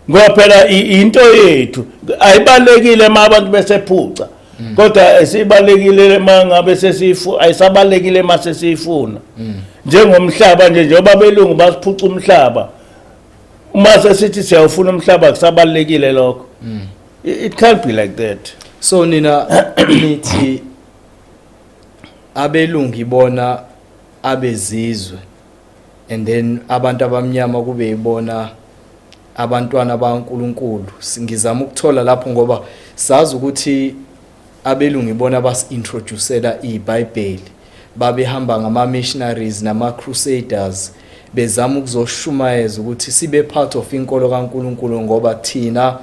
Ngoba phela into yethu ayibalekile uma abantu besephuca, kodwa esibalekile uma ngabe sesiyifu, ayisabalekile uma sesiyifuna. Njengomhlaba nje, njengoba belungu basiphuca umhlaba, uma sesithi siyawufuna umhlaba, kusabalekile lokho? It can't be like that. So nina nithi abelungu ibona abezizwe and then abantu abamnyama kube yibona abantwana baNkuluNkulu. Ngizama ukuthola lapho ngoba sazi ukuthi abelungu ibona basi-introducela iBhayibheli, babehamba ngama-missionaries nama-crusaders bezama ukuzoshumayeza ukuthi sibe part of inkolo kaNkuluNkulu, ngoba thina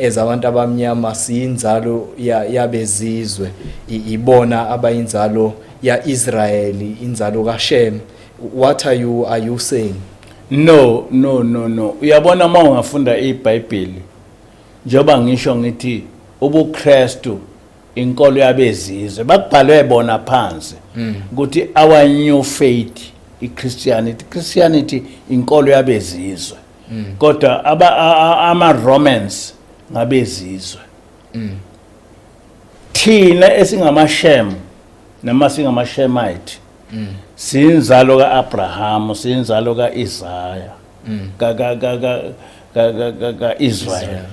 as abantu abamnyama siyinzalo yabezizwe, ibona abayinzalo ya-Israyeli, inzalo kaShem. What are you saying? No, no, no, no. Uyabona, uma ungafunda iBhayibheli, njengoba ngisho ngithi ubuKristu inkolo yabezizwe, bakubhalwe bona phansi ukuthi our new faith, iChristianity, Christianity inkolo yabezizwe, kodwa aba ama Romans ngabezizwe. Thina esingamaShem noma singamaShemite siyinzalo kaAbraham, siyinzalo kaIsaya, ka ka ka ka ka ka ka ka Israel.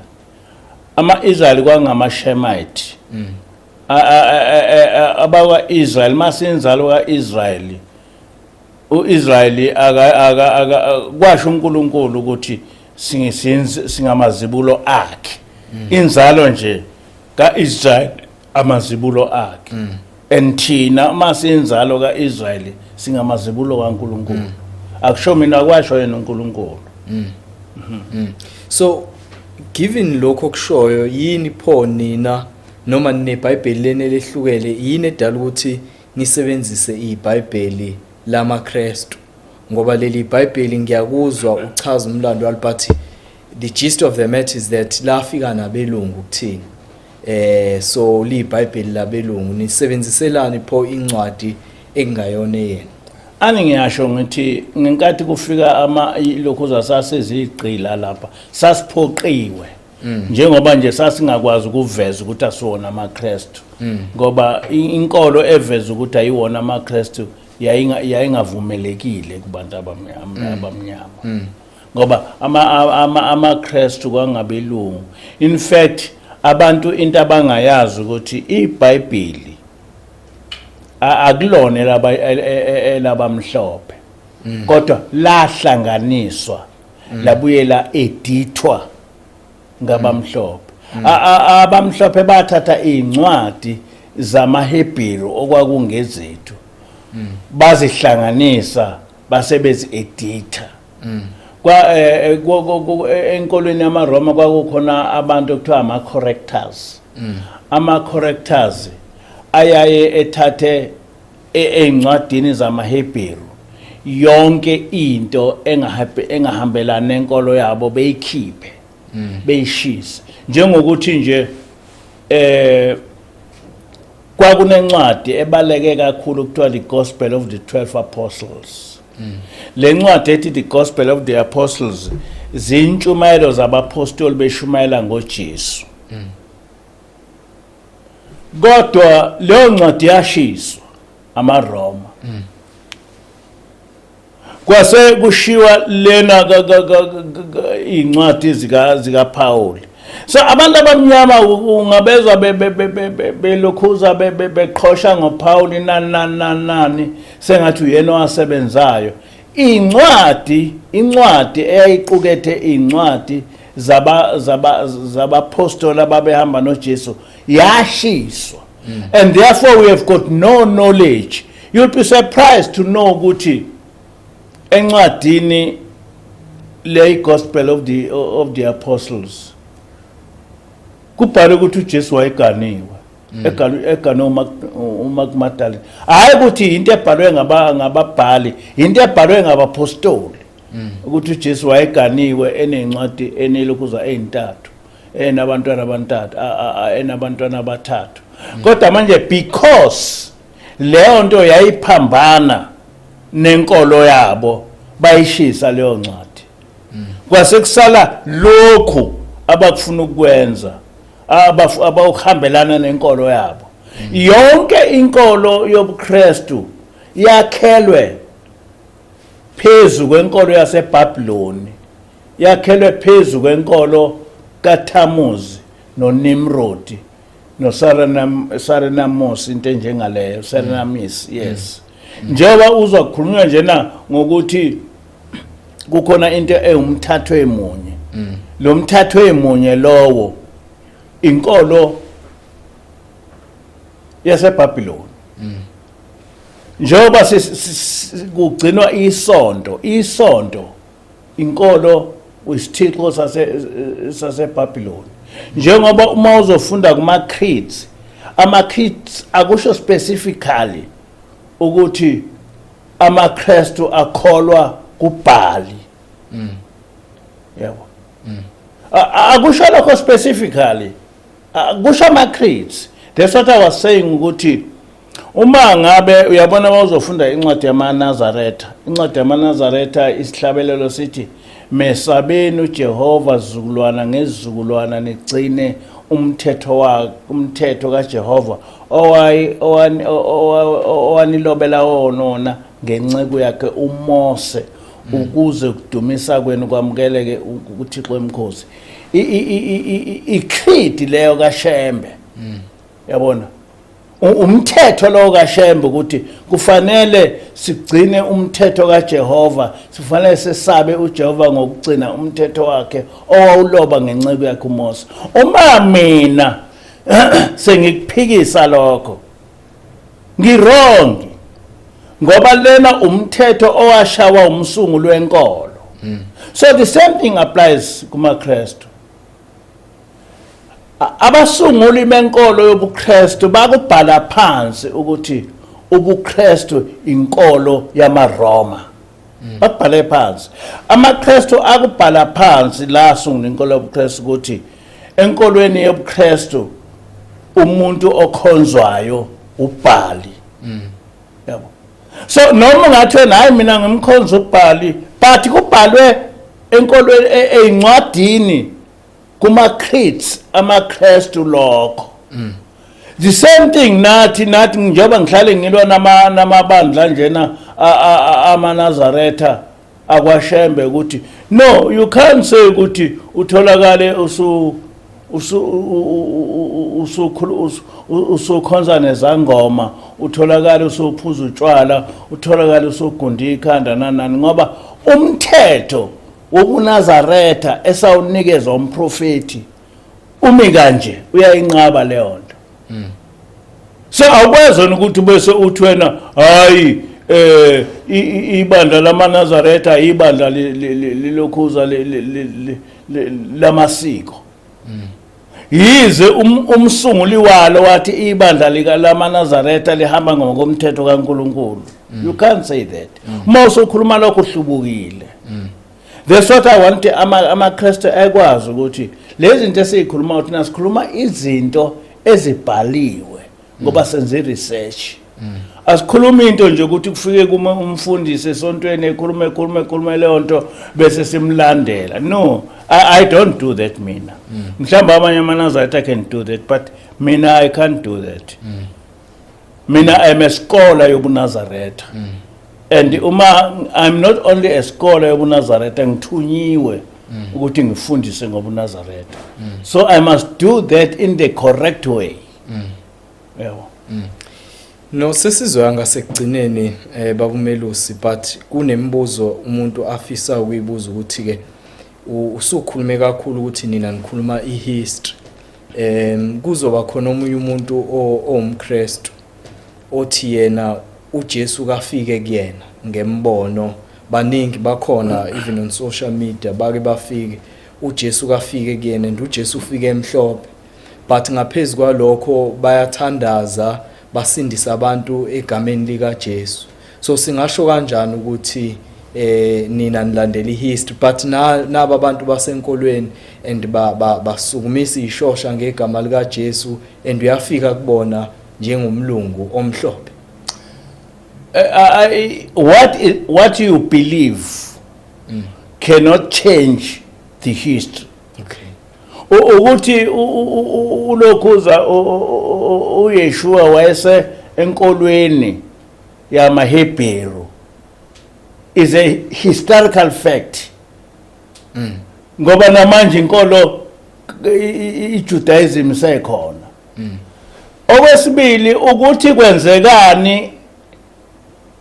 Ama-Israel kwangamaShemite. Abakwa-Israel, masinzalo ka-Israel, u-Israyeli aka aka aka kwasho uNkulunkulu ukuthi singamazibulo akhe, inzalo nje ka-Israel, amazibulo akhe, and thina uma siyinzalo ka-Israyeli singamazibulo kaNkulunkulu. Akusho mina, kwasho yena uNkulunkulu. So given lokho okushoyo, yini pho nina noma nineBhayibheli leni lehlukele? Yini edala ukuthi nisebenzise iBhayibheli lamaKristu? Ngoba leli iBhayibheli ngiyakuzwa uchaza umlando walo, but the gist of the matter is that lafika nabelungu kuthina, so liBhayibheli labelungu. Nisebenziselani pho incwadi ekungayona eyena? Ani ngiyasho ngithi ngenkathi kufika ama lokhu sasezigqila lapha, sasiphoqiwe. Njengoba nje sasingakwazi ukuveza ukuthi asiwona amaKristu, ngoba inkolo eveza ukuthi ayiwona amaKristu yayingavumelekile kubantu abamnyama, ngoba amaKristu kwangabelungu. In fact, abantu into abangayazi ukuthi iBhayibheli akulona elabamhlophe, kodwa lahlanganiswa, labuye la edithwa ngabamhlophe. Abamhlophe bathatha iy'ncwadi zamaHebheru okwakungezethu, bazihlanganisa, basebezi-editha. Kwa enkolweni yamaRoma kwakukhona abantu okuthiwa ama-correctors. Ama-correctors ayaye ethathe ey'ncwadini zamaHebheru yonke into engahambelani nenkolo yabo, beyikhiphe, beyishise. Njengokuthi nje kwakunencwadi ebaleke kakhulu kuthiwa The Gospel of the 12 Apostles. Le ncwadi ethi The Gospel of the Apostles zintshumayelo zabapostoli beshumayela ngoJesu, kodwa leyo ncwadi yashiswa amaRoma, kwase kushiwa lena incwadi zika Paul. So abantu abamnyama ungabezwa belokhuza beqhosha ngoPaul, nani nani nani nani, sengathi uyena owasebenzayo. Incwadi eyayiqukethe incwadi zabapostoli ababehamba noJesu yashiswa, and therefore we have got no knowledge. You'll be surprised to know ukuthi encwadini le Gospel of the Apostles kubhalwe ukuthi uJesu wayeganiwe, egane uMagdalene. Hayi ukuthi into ebhalwe ngababhali, into ebhalwe ngabapostoli ukuthi uJesu wayeganiwe, enencwadi enelokhuza ezintathu, enabantwana abantathu, enabantwana abathathu. Kodwa manje because leyo nto yayiphambana nenkolo yabo, bayishisa leyo ncwadi, kwase kusala lokhu abakufuna ukwenza, abawuhambelana nenkolo yabo. Yonke inkolo yobuKristu yakhelwe phezu kwenkolo yaseBhabhiloni, yakhelwe phezu kwenkolo kaThamuzi noNimrodi noSaranam Sarenamos, into enjengaleyo, Serenamis, yes. Njengoba uzwa kukhulunywa njena ngokuthi kukhona into ewumthatho emunye, lo mthatho emunye lowo inkolo yaseBhabhiloni. Njengoba kugcinwa isonto, isonto inkolo, isithixo saseBhabhiloni. Njengoba uma uzofunda kuma creeds, ama creeds akusho specifically ukuthi amaKristu akholwa kuBhali, yabo. Akusho lokho specifically, kusho ama creeds. That's what I was saying, ukuthi uma ngabe uyabona, mawuzofunda incwadi yamaNazaretha, incwadi yamaNazaretha, isihlabelelo sithi, "Mesabeni uJehova, zizukulwana ngezizukulwana, nigcine umthetho wa umthetho kaJehova owanilobela wona ngenceku yakhe uMose, ukuze kudumisa kwenu kwamukeleke kuThixo wemkhosi." I-creed leyo kaShembe, yabona, umthetho lo kaShembe ukuthi kufanele sigcine umthetho kaJehova, sifanele sesabe uJehova ngokugcina umthetho wakhe owawuloba ngenceku yakhe uMose. Uma mina sengikuphikisa lokho, ngi-wrong, ngoba lena umthetho owashawa umsunguli wenkolo. So the same thing applies kumaKristu. Abasunguli benkolo yobuKristu bakubhala phansi ukuthi ubuKristu inkolo yamaRoma. Bakubhale phansi. AmaKristu akubhala phansi la asungula inkolo yobuKristu ukuthi enkolweni yobuKristu umuntu okhonzwayo uBhali, yabo. So noma ungathi wena, "Hayi, mina ngimkhonza uBhali," but kubhalwe enkolweni, eyincwadini. Kuma-creeds amaKrestu lokho. The same thing nathi njengoba ngihlale ngilwa namabandla njena amaNazaretha akwaShembe ukuthi no, you can't say ukuthi utholakale usu usu usukhulu usukhonza nezangoma, utholakale usuphuza utshwala, utholakale usugunda ikhanda nanani, ngoba umthetho wobuNazaretha esawunikezwa umprofeti umi kanje, uyayinqaba leyo nto. So awukwazi wena ukuthi bese uthi wena, hayi, ibandla lamaNazaretha, ibandla lilokhuza lamasiko, yize umsunguli walo wathi ibandla lika lamaNazaretha lihamba ngokomthetho kaNkuluNkulu. You can't say that. Uma usukhuluma lokho, uhlubukile. That's what I want amaKristu ekwazi, ukuthi lezi zinto esizikhuluma, thina sikhuluma izinto ezibhaliwe ngoba senze research. Asikhuluma into nje ukuthi kufike kuma umfundisi esontweni, ekhuluma, ekhuluma, ekhuluma leyo nto, bese simlandela. No, I don't do that mina. Mhlawumbe abanye amaNazaretha can do that, but mina I can't do that. Mina I'm a scholar yobuNazaretha, and uma I'm not only a scholar yobuNazaretha, ngithunyiwe ukuthi ngifundise ngobuNazaretha, so I must do that in the correct way, yebo. No, sesizoya ngasekugcineni, babumelusi, but kunemibuzo umuntu afisa ukuyibuza ukuthi ke usukhulume kakhulu ukuthi nina nikhuluma ihistory. Kuzoba khona omunye umuntu owumKristu othi yena uJesu kafike kuyena ngembono. Baningi bakhona, even on social media, bake bafike, uJesu kafike kuyena and uJesu ufike emhlophe, but ngaphezulu kwalokho bayathandaza, basindisa abantu egameni lika Jesu. So singasho kanjani ukuthi nina nilandela ihistory, but na naba abantu basenkolweni and ba basukumisa ishosha ngegama lika Jesu and uyafika kubona njengomlungu omhlophe? What you believe cannot change the history. Ukuthi ulokhuza uYeshua wayese enkolweni yamaHebheru is a historical fact, ngoba namanje inkolo iJudaism sekhona. Okwesibili, ukuthi kwenzekani,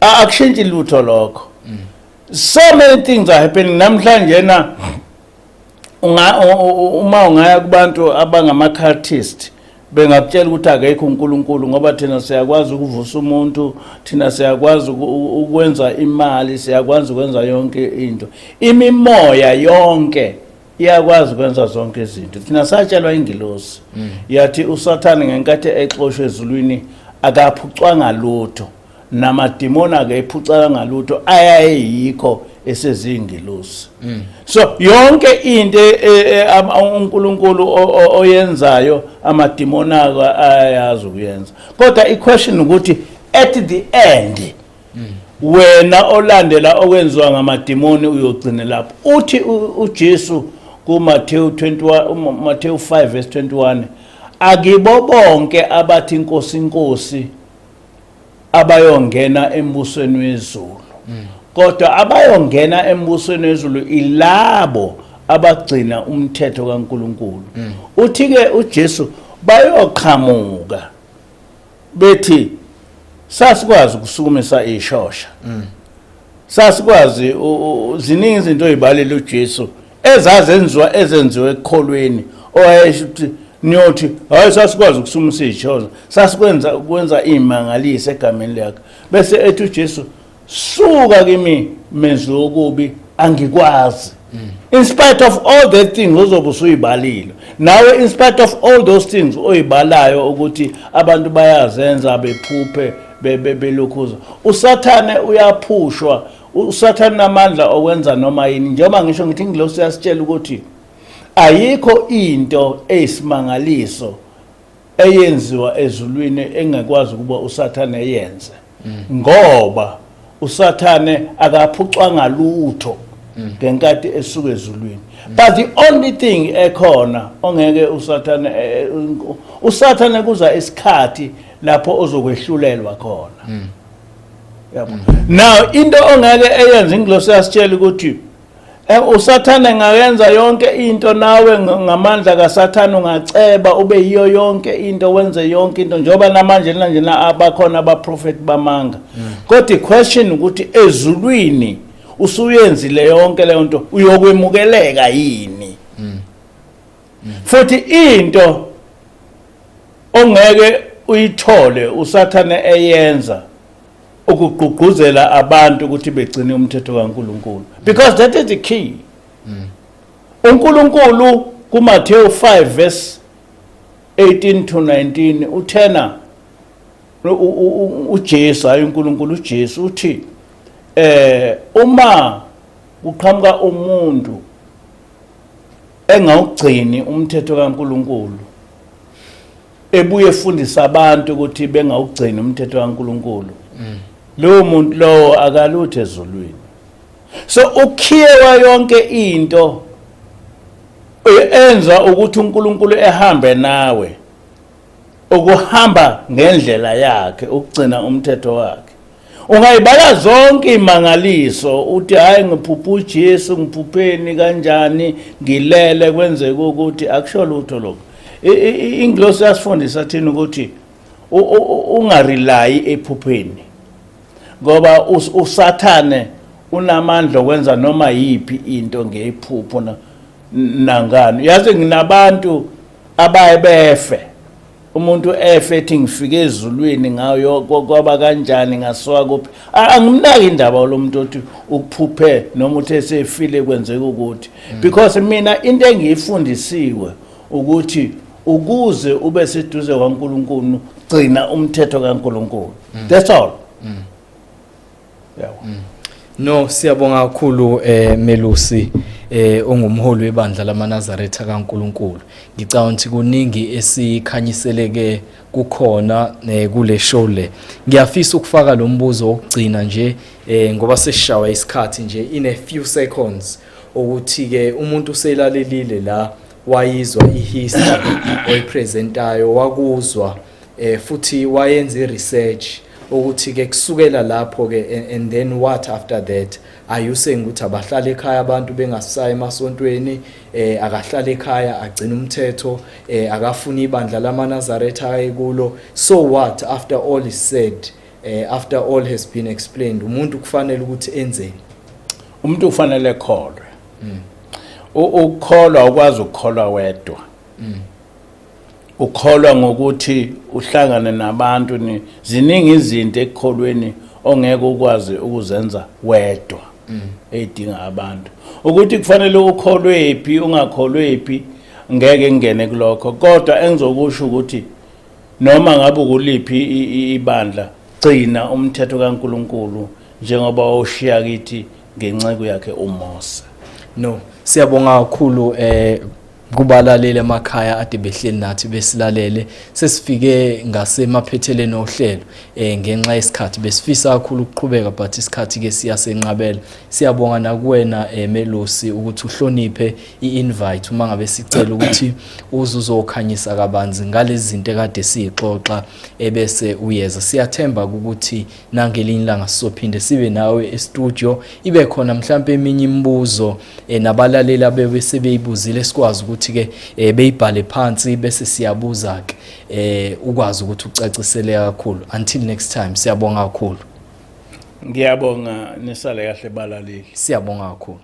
akushintshi lutho lokho. So many things are happening namhlanje na unga uma ungaya kubantu abangama-cultist, bengakutshela ukuthi akekho uNkulunkulu, ngoba thina siyakwazi ukuvusa umuntu, thina siyakwazi ukwenza imali, siyakwazi ukwenza yonke into, imimoya yonke iyakwazi ukwenza zonke izinto. Thina satshelwa ingilosi yathi uSathane ngenkathi exoshwe ezulwini akaphucwanga lutho, namadimoni akephucanga ngalutho ayayeyikho esezingilosi. So yonke into uNkulunkulu oyenzayo, amadimoni ako ayazi ukuyenza. Kodwa iquestion ukuthi at the end, wena olandela okwenziwa ngamadimoni uyogcina lapho. Uthi uJesu kuMathewu 21, Matthew 5 verse 21, akibo bonke abathi inkosi, inkosi abayongena embusweni wezulu, kodwa abayongena embusweni wezulu ilabo abagcina umthetho kaNkuluNkulu. Uthi ke uJesu bayoqhamuka bethi sasikwazi ukusukumisa ishosha, sasikwazi ziningi izinto oyibalile uJesu ezazenziwa, ezenziwe ekukholweni, owayesho ukuthi niyothi, hayi, sasikwazi ukusumisa ishosha, sasikwenza ukwenza imangaliso egameni lakhe, bese ethi uJesu, suka kimi, menzi wokubi, angikwazi. In spite of all the things ozobe usuyibalile nawe, in spite of all those things oyibalayo ukuthi abantu bayazenza, bephuphe, belokhuza, uSathane uyaphushwa. USathane namandla okwenza noma yini. Njengoba ngisho ngithi ingilosi yasitshela ukuthi ayikho into eyisimangaliso eyenziwa ezulwini engakwazi ukuba uSathane eyenze, ngoba uSathane akaphucwanga lutho. Ngenkathi esuka ezulwini, but the only thing ekhona ongeke uSathane, uSathane kuza isikhathi lapho ozokwehlulelwa khona, yabo. Now into ongeke eyenze ingilosi yasitshela ukuthi uSathane ngayenza yonke into nawe, ngamandla kaSathane ungaceba ube yiyo yonke into, wenze yonke into, njengoba namanje njena abakhona abaprofeti bamanga. Kodwa i-question ukuthi ezulwini usuyenzile yonke leyo nto, uyokwemukeleka yini? Futhi into ongeke uyithole uSathane eyenza ukugqugquzela abantu ukuthi begcine umthetho kaNkuluNkulu, because that is the key. UNkulunkulu kuMathewu 5 verse 18 to 19 uthena uJesu, hayi uNkulunkulu, uJesu uthi uma kuqhamuka umuntu engawugcini umthetho kaNkuluNkulu, ebuye efundisa abantu ukuthi bengawugcini umthetho kaNkuluNkulu, lowo muntu lowo akalutho ezulwini. So ukhiyewa yonke into enza ukuthi uNkulunkulu ehambe nawe, ukuhamba ngendlela yakhe, ukugcina umthetho wakhe. Ungayibala zonke imangaliso, uthi hayi, ngiphupha uJesu, ngiphupheni kanjani, ngilele kwenzeka ukuthi, akusho lutho lokho. Ingilosi yasifundisa thina ukuthi ungarelayi ephupheni, ngoba uSathane unamandla okwenza noma yiphi into ngephupho nangani. Yazi nginabantu abaye befe, umuntu efe ethi ngifike ezulwini ngayo, kwaba kanjani, ngasuka kuphi. Angimnaki indaba lo muntu othi ukuphuphe noma uthi esefile kwenzeka ukuthi, because mina into engiyifundisiwe ukuthi ukuze ube seduze kwaNkulunkulu, gcina umthetho kaNkulunkulu. That's all, yabo. No, siyabonga kakhulu Melusi ongumholi webandla lamaNazaretha kaNkuluNkulu. Ngicabanga ukuthi kuningi esikhanyiseleke kukhona kule show le. Ngiyafisa ukufaka lo mbuzo wokugcina nje ngoba sesishawa isikhathi nje, in a few seconds, ukuthi ke umuntu uselalelile la, wayizwa ihistory oyipresentayo, wakuzwa futhi wayenza iresearch ukuthi ke kusukela lapho ke and then what after that? Are you saying ukuthi abahlala ekhaya abantu, bengasayi emasontweni, akahlala ekhaya agcina umthetho, akafuni ibandla lamaNazaretha ayikulo? So what after all is said, after all has been explained, umuntu kufanele ukuthi enzeni? Umuntu ufanele ekholwe. Ukukholwa, ukwazi ukukholwa wedwa, ukholwa ngokuthi uhlangane nabantu. Ni ziningi izinto ekukholweni ongeke ukwazi ukuzenza wedwa, eyidinga abantu. Ukuthi kufanele ukholwe phi, ungakholwe phi, ngeke ngingene kulokho, kodwa engizokusho ukuthi noma ngabe ukuliphi ibandla, gcina umthetho kaNkuluNkulu njengoba ushiya kithi ngenceku yakhe uMose. No, siyabonga kakhulu kubalaleli emakhaya ade behleli nathi besilalele. Sesifike ngasemaphetheleni ohlelo ngenxa yesikhathi. Besifisa kakhulu ukuqhubeka, but isikhathi ke siyasenqabela. Siyabonga nakuwena Melusi ukuthi uhloniphe i-invite uma ngabe sicela ukuthi uze uzokhanyisa kabanzi ngalezi zinto ekade siyixoxa, ebese uyeza. Siyathemba ukuthi nangelinye ilanga sizophinde sibe nawe e-studio, ibe khona mhlampe eminye imibuzo nabalaleli abebe sebeyibuzile, sikwazi ukuthi ke beyibhale phansi bese siyabuza ke, ukwazi ukuthi ucacisele kakhulu. Until next time, siyabonga kakhulu. Ngiyabonga, nisale kahle balaleli. Siyabonga kakhulu.